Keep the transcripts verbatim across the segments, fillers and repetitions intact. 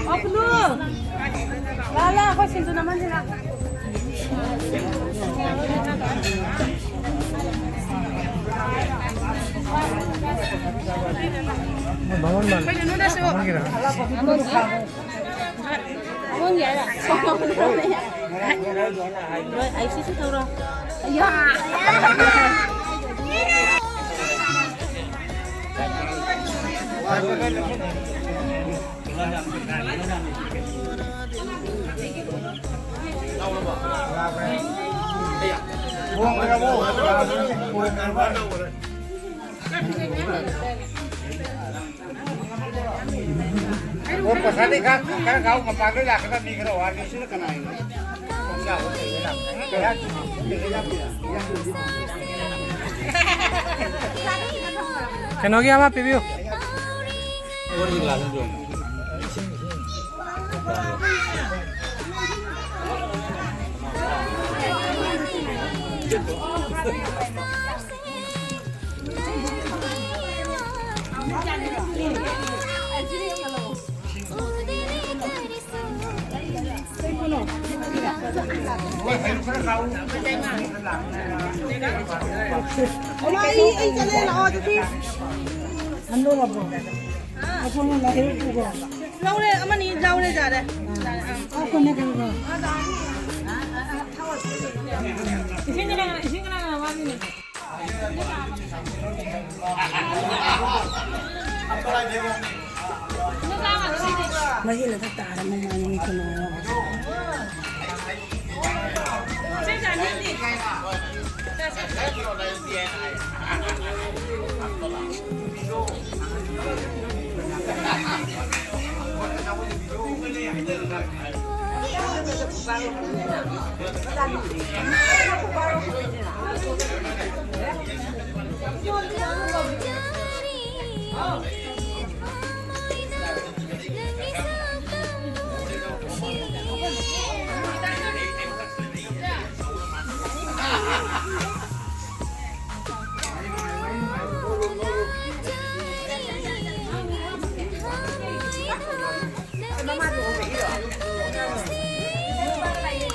ꯑꯣ, ꯄꯨꯂꯨ꯫ ꯂꯥ, ꯂꯥ, ꯑꯩꯈꯣꯏ ꯁꯤꯡꯖꯨ ꯅꯝꯍꯟꯁꯤ, ꯂꯥ꯫ ꯕꯥꯃꯣꯟ ꯃꯥꯜꯂꯦ꯫ ꯀꯩꯅꯣꯗꯁꯨ꯫ ꯕꯥꯃꯣꯟꯒꯤꯔꯥ? ꯕꯥꯃꯣꯟꯒꯤ ꯍꯥꯏꯔꯣ? ꯍꯣꯏ, ꯑꯩ ꯁꯤꯁꯨ ꯇꯧꯔꯣ꯫ ꯌꯥ! ꯑꯣ, ꯄꯩꯁꯥꯗꯤ ꯈꯔ, ꯈꯔ ꯈꯥꯎ ꯃꯄꯥꯟꯗ ꯂꯥꯛꯀꯗꯕ ꯃꯤ ꯈꯔ ꯋꯥꯠꯂꯤ꯫ ꯁꯤꯅ ꯀꯅꯥꯒꯤꯅꯣ? ꯀꯩꯅꯣꯒꯤ ꯑꯃ ꯄꯤꯕꯤꯌꯨ꯫ ꯂꯧꯔꯦ, ꯑꯃꯅꯤ ꯂꯧꯔꯦ, ꯌꯥꯔꯦ꯫ ꯏꯁꯤꯡ ꯀꯅꯥ ꯀꯅꯥ, ꯏꯁꯤꯡ ꯀꯅꯥ ꯀꯅꯥ ꯋꯥꯠꯂꯤꯅꯣ? ꯃꯍꯤꯅ ꯈꯔ ꯇꯥꯔꯦ, ꯃꯃꯥꯏ ꯃꯃꯤꯠ ꯀꯩꯅꯣ꯫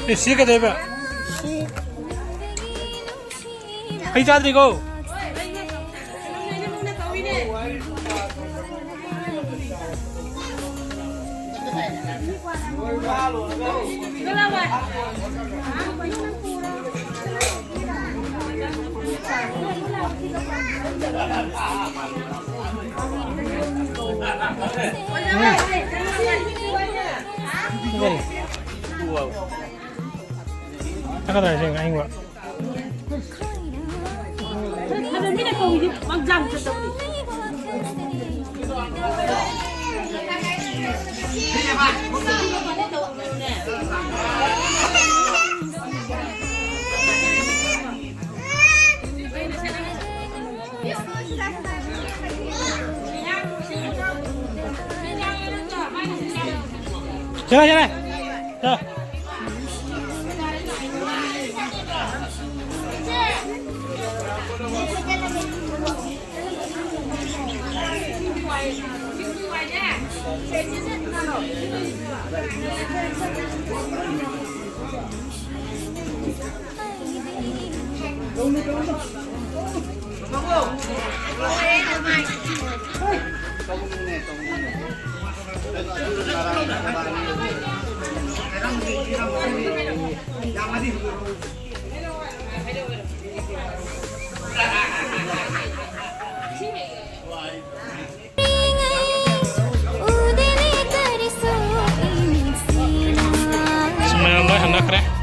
ꯑꯦ, ꯁꯤ ꯀꯩꯗꯧꯕ? ꯑꯩ ꯆꯥꯗ꯭ꯔꯤꯀꯣ꯫ ꯆꯠꯀꯗ꯭ꯔꯥ ꯁꯤ ꯑꯍꯤꯡꯕ? ꯆꯠꯂꯦ, ꯆꯠꯂꯦ꯫ ꯆꯠꯂꯣ꯫ ꯁꯨꯝ ꯃꯌꯥꯝ ꯂꯣꯏ ꯍꯟꯅꯈ꯭ꯔꯦ꯫